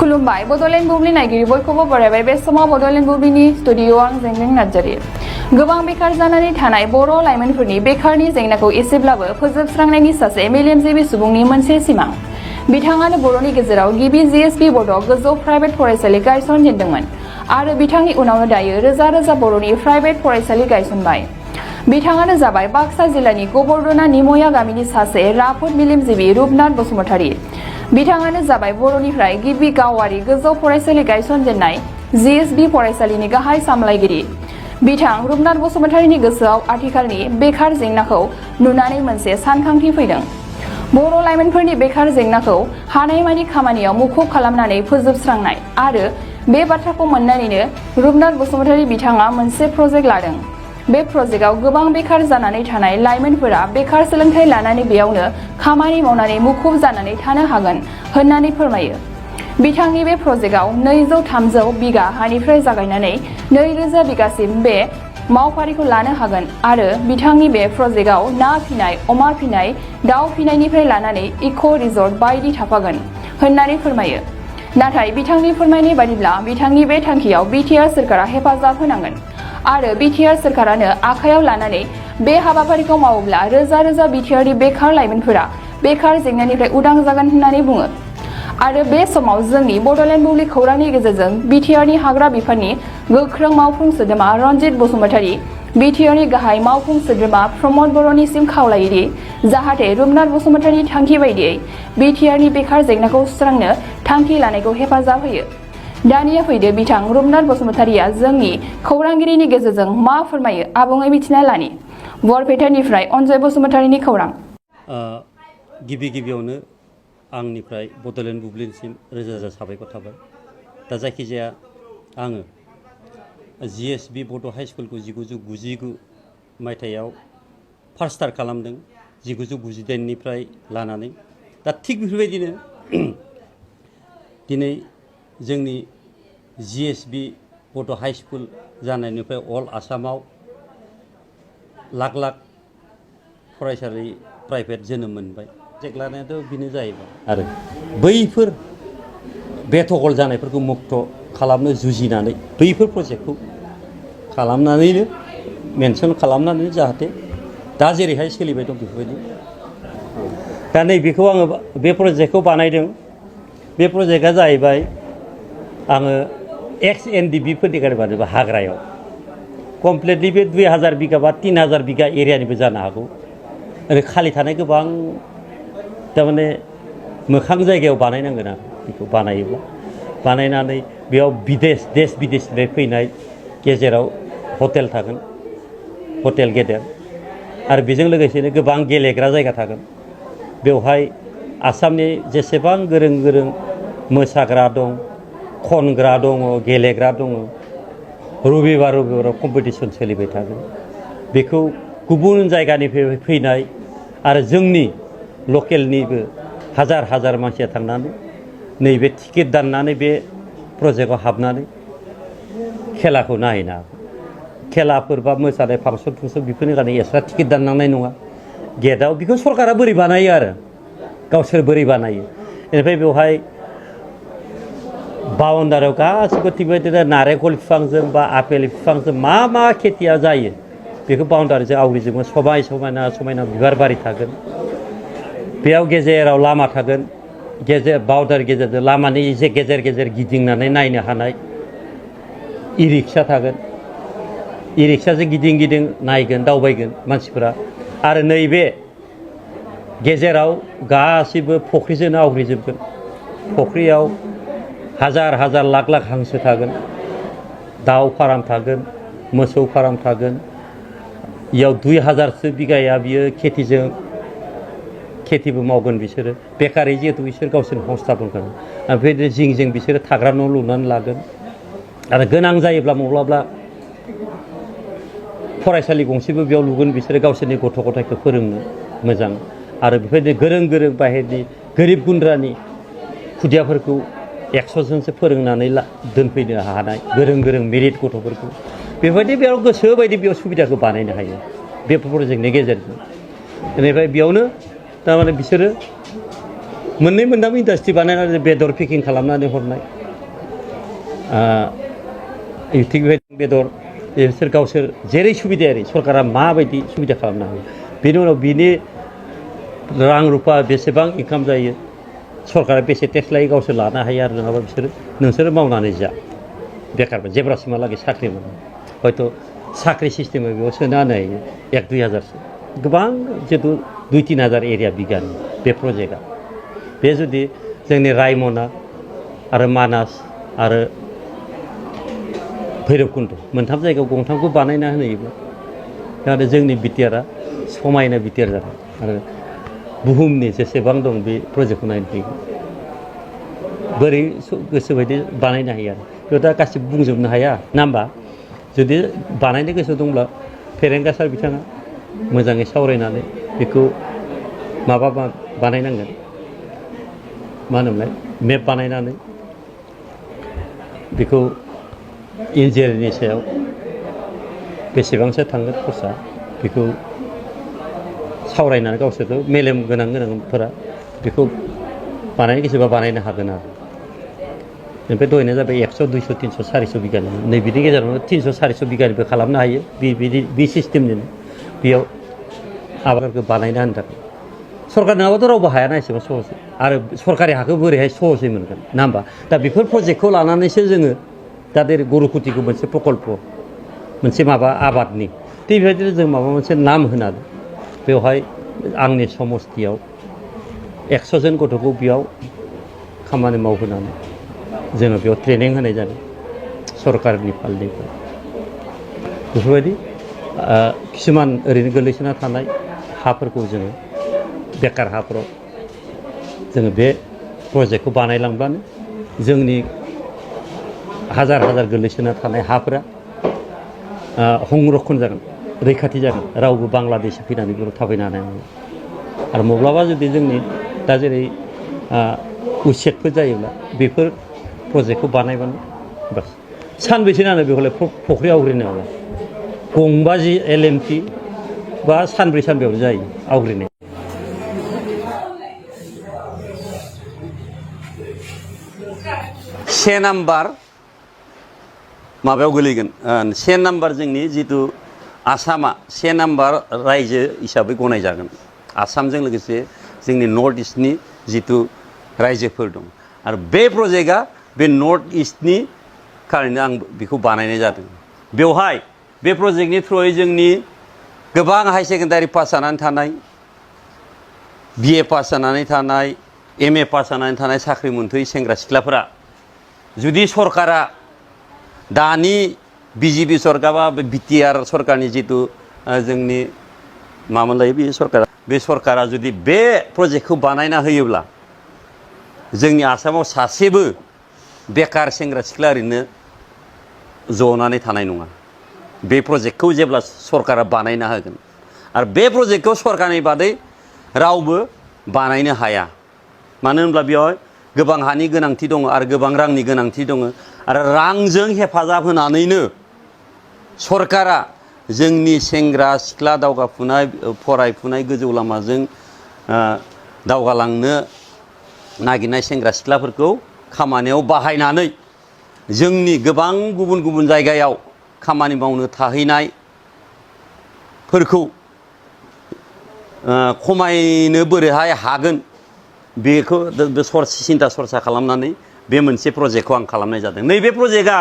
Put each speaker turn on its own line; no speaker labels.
खुलुमबाय बड'लेण्ड बुब्लि नायगिरि बयखौबो बरायबाय बे समाव बड'लेण्ड बुब्लिनि स्टुडिअ'आव आं जेंजें नार्जारि। गोबां बेकार जानानै थानाय बर' लाइमोनफोरनि बेकारनि जेंनाखौ एसेब्लाबो फोजोबस्रांनायनि सासे मेलेमजिबि सुबुंनि मोनसे सिमां। बिथाङानो बर'नि गेजेराव गिबि जिएसपि बड'आव गोजौ प्राइभेट फरायसालि गायसनजेनदोंमोन आरो बिथांनि उनावनो दायो रोजा रोजा बर'नि प्राइभेट फरायसालि गायसनबाय। बिथाङानो जाबाय बाक्सा जिल्लानि गबरदना निमया गामिनि सासे राफोद मेलेमजिबि रुपनाथ बसुमतारी। बिथाङानो जाबाय बर'निफ्राय गिबि गावारि गोजौ फरायसालि गायसनजेननाय जिएसबि फरायसालिनि गाहाय सामलायगिरि। बिथां रुपनाथ बसुमतारीनि गोसोआव आथिखालनि बेकार जेंनाखौ नुनानै मोनसे सानखांथि फैदों। बर' लाइमोनफोरनि बेकार जेंनाखौ हानायमानि खामानियाव मुखुब खालामनानै फोजोबस्रांनाय आरो बे बाथ्राखौ मोननानैनो रुपनाथ बसुमतारी बिथाङा मोनसे प्रजेक्ट लादों। बे प्रजेक्टआव गोबां बेकार जानानै थानाय लाइमोनफोरा बेकार सोलोंथाइ लानानै बेयावनो खामानि मावनानै मुखुब जानानै थानो हागोन होननानै फोरमायो। बिथांनि बे प्रजेक्टआव 200-300 बिगा हानिफ्राय जागायनानै 2000 बिगासिम बे मावफारिखौ लानो हागोन आरो बिथांनि बे प्रजेक्टआव ना फिनाय, अमा फिनाय, दाउ फिनायनिफ्राय लानानै इक' रिजर्ट बायदि थाफागोन होननानै फोरमायो। नाथाय बिथांनि फोरमायनाय बादिब्ला बिथांनि बे थांखियाव बिटिआर सोरखारा हेफाजाब होनांगोन आरो बिटिआर सोरखारानो आखायाव लानानै बे हाबाफारिखौ मावोब्ला रोजा रोजा बिटिआरनि बेकार लाइमोनफोरा बेकार जेंनानिफ्राय उदां जागोन होननानै बुङो। आरो बे समाव जोंनि बड'लेण्ड बुब्लि खौरांनि गेजेरजों बिटिआरनि हाग्रा बिफाननि गोख्रों मावफुं सोद्रोमा रनजित बसुमतारी, बिटिआरनि गाहाय मावफुं सोद्रोमा प्रमद बर'निसिम खावलायोदि जाहाथे रुपनाथ बसुमतारीनि थांखि बायदियै बिटिआरनि बेकार जेंनाखौ सुस्रांनो थांखि लानायखौ हेफाजाब होयो। दानिया फैदो बिथां रुपनाथ बसुमतारीया जोंनि खौरांगिरिनि गेजेरजों मा फोरमायो आबुङै मिथिना लानि। बरपेटानिफ्राय अनजय बसुमतारीनि खौरां।
गिबियावनो आंनिफ्राय बड'लेण्ड बुब्लिनिसिम रोजा रोजा साबायखर थाबाय। दा जायखिजाया आङो जिएसबि बड' हाइ स्कुलखौ 1999 मायथाइयाव फार्स्ट स्टार्ट खालामदों 1998निफ्राय लानानै। दा थिग बेफोरबायदिनो दिनै जोंनि जिएसबि बड' हाइ स्कुल जानायनिफ्राय अल आसामाव लाख लाख फरायसालि प्राइभेट जोनोम मोनबाय। प्रजेक्ट लानायाथ' बेनो जाहैबाय आरो बैफोर बेथगल जानायफोरखौ मुक्त खालामनो जुजिनानै बैफोर प्रजेक्टखौ खालामनानैनो मेनसन खालामनानै जाहाथे दा जेरैहाय सोलिबाय दं बेफोरबायदि। दा नैबेखौ आङो बे प्रजेक्टखौ बानायदों। बे प्रजेक्टआ जाहैबाय आङो एक्स एनडिबिफोरनि बानायबा हाग्रायाव कमप्लिटलि बे 2000 बिगा बा 3000 बिगा एरियानिबो जानो हागौ। ओरै खालि थानाय गोबां थारमाने मोखां जायगायाव बानायनांगोन आरो बेखौ बानायोब्ला बानायनानै बेयाव देश बिदेशनिफ्राय फैनाय गेजेराव हटेल थागोन, हटेल गेदेर आरो बेजों लोगोसेनो गोबां गेलेग्रा जायगा थागोन। बेवहाय आसामनि जेसेबां गोरों गोरों मोसाग्रा दं, खनग्रा दङ, गेलेग्रा दङ, रबिबाराव कम्पिटिसन सोलिबाय थागोन। बेखौ गुबुन जायगानिफ्राय फैनाय आरो जोंनि लकेलनिबो हाजार हाजार मानसिया थांनानै नैबे टिकेट दाननानै बे प्रजेक्टआव हाबनानै खेलाखौ नायहैनो हागोन। खेलाफोर बा मोसानाय फांसन बेफोरनि थाखाय एक्सट्रा टिकेट दाननांनाय नङा। गेटआव बेखौ सरकारा बोरै बानायो आरो गावसोर बोरै बानायो। बेनिफ्राय बेवहाय बाउन्डारियाव गासिबो थिगबायदिनो नारेंखल बिफांजों बा आपेल बिफांजों मा मा खेथिया जायो बेखौ बाउन्डारिजों आवग्रिजोबो। समायना बिबार बारि थागोन। बेयाव गेजेराव लामा थागोन। बाउन्डारि गेजेरजों लामानि एसे गेजेर गेजेर गिदिंनानै नायनो हानाय इ रिक्सा थागोन। इ रिक्साजों गिदिं गिदिं नायगोन, दावबायगोन मानसिफोरा। आरो नैबे गेजेराव गासिबो फुख्रिजोंनो आवग्रिजोबगोन। फुख्रियाव हाजार हाजार लाख लाख हांसो थागोन, दाउ फाराम थागोन, मोसौ फाराम थागोन। इयाव 2000सो बिगाया बियो खेथिबो मावगोन बिसोरो। बेकारि जिहेतु बिसोर गावसोरनि संस्थापन खालामो। ओमफ्राय जिं बिसोरो थाग्रा न' लुनानै लागोन। आरो गोनां जायोब्ला माब्लाबा फरायसालि गंसेबो बेयाव लुगोन बिसोरो गावसोरनि गथ' गथायखौ फोरोंनो मोजां। आरो बेबायदिनो गोरों गोरों बाहेरनि गोरिब गुन्द्रानि खुदियाफोरखौ 100 जनसो फोरोंनानै दोनफैनो हानाय गोरों गोरों मेरिट गथ'फोरखौ बेबायदि बेयाव गोसो बायदि बेयाव सुबिदाखौ बानायनो हायो बे प्रजेक्टनि गेजेरजों। बेनिफ्राय बेयावनो थारमाने बिसोरो मोननै मोनथाम इन्डास्ट्रि बानायनानै बेदर पेकिं खालामनानै हरनाय थिग बेबायदिनो बेदर बिसोर गावसोर जेरै सुबिदायारि सरकारा माबायदि सुबिदा खालामनो हायो बेनि उनाव बिनि रां रुपा बेसेबां इनकाम जायो सरकारा बेसे टेक्स लायो गावसोर लानो हायो आरो नङाबा नोंसोरो मावनानै जा बेखार जेब्लासिमहालागै साख्रि मोनो हयथ' साख्रि सिस्टेमा बेयाव सोना होनो हायो 1-2 हाजारसो गोबां जिहेतु 2-3 हाजार एरिया बिगानि बे प्रजेक्टआ बे जुदि जोंनि रायमना आरो मानास आरो भैरबकुन्द मोनथाम जायगायाव गंथामखौ बानायना होयोब्ला जाहाथे जोंनि बिटिआरआ समायना बिटिआर जागोन आरो बुहुमनि जेसेबां दं बे प्रजेक्टखौ नायनो फैगोन बोरै गोसोबायदि बानायनो हायो आरो बेयाव दा गासिबो बुंजोबनो हाया ना होमबा जुदि बानायनो गोसो दंब्ला फेरेंगा सार बिथाङा मोजाङै सावरायनानै बेखौ माबा बानायनांगोन मा होनोमोनलाय मेप बानायनानै बेखौ इन्जिनियारनि सायाव बेसेबांसो थांगोन खरसा बेखौ सावरायनानै गावसोरथ' मेलेम गोनांफोरा बेखौ बानायनो गोसोबा बानायनो हागोन आरो ओमफ्राय दहायनो जाबाय 100, 200, 300, 400 बिगानि नैबिनि गेजेरावनो 300, 400 बिगानिबो खालामनो हायो बे सिस्टेमनिनो बेयाव आबादफोरखौ बानायना होनो थाखाय सरकार नङाबाथ' रावबो हायाना एसेबां सहसै आरो सरकारि हाखौ बोरैहाय सहसै मोनगोन ना होमबा दा बेफोर प्रजेक्टखौ लानानैसो जोङो दा जेरै गरुकुटिखौ मोनसे प्रकल्प मोनसे माबा आबादनि थिग बेबायदिनो जों माबा मोनसे नाम होनानै बेवहाय आंनि समस्थियाव 100 जन गथ'खौ बेयाव खामानि मावहोनानै जोङो बेयाव ट्रेनिं होनाय जादों सरकारनि फान्डनिफ्राय बेफोरबायदि किसुमान ओरैनो गोलैसोना थानाय हाफोरखौ जोङो बेकार हाफोराव जोङो बे प्रजेक्टखौ बानायलांब्लानो जोंनि हाजार हाजार गोलैसोना थानाय हाफोरा संरक्षण जागोन रैखाथि जागोन रावबो बांलादेशि फैनानै बेयाव थाफैनो हानाय नङा आरो माब्लाबा जुदि जोंनि दा जेरै उसेकफोर जायोब्ला बेफोर प्रजेक्टखौ बानायबानो बास सानबेसे नाङो बेखौलाय फख्रि आवग्रिनो हागोन गंबा LMT बा सानब्रैयावनो जायो आवग्रिनाय से नाम्बार माबायाव गोलैगोन से नाम्बार जोंनि जितु आसामा से नाम्बार रायजो हिसाबै गनायजागोन आसामजों लोगोसे जोंनि नर्थ इस्टनि जितु रायजोफोर दं आरो बे प्रजेक्टआ बे नर्थ इस्टनि खारैनो आं बेखौ बानायनाय जादों बेवहाय बे प्रजेक्टनि थ्रुयै जोंनि गोबां हाई सेकेन्डारि पास जानानै थानाय BA पास जानानै थानाय MA पास जानानै थानाय साख्रि मोनथ'यै सेंग्रा सिख्लाफोरा जुदि सरकारा दानि BJP सरकार बा BTR सरकारनि जितु जोंनि मामोनलाय बे सरकारा जुदि बे प्रजेक्टखौ बानायना होयोब्ला जोंनि आसामाव सासेबो बेकार सेंग्रा सिख्ला ओरैनो जनानै थानाय नङा बे प्रजेक्टखौ जेब्ला सरकारा बानायना होगोन आरो बे प्रजेक्टखौ सरकारनि बादै रावबो बानायनो हाया मानो होनब्ला बेयाव गोबां हानि गोनांथि दङ आरो गोबां रांनि गोनांथि दङ आरो रांजों हेफाजाब होनानैनो सरकारा जोंनि सेंग्रा सिख्ला दावगाफुनाय फरायफुनाय गोजौ लामाजों दावगालांनो नागिरनाय सेंग्रा सिख्लाफोरखौ खामानियाव बाहायनानै जोंनि गोबां गुबुन गुबुन जायगायाव खामानि मावनो थाहैनायफोरखौ खमायनो बोरैहाय हागोन बेखौ सिन्था सरसा खालामनानै बे मोनसे प्रजेक्टखौ आं खालामनाय जादों नैबे प्रजेक्टआ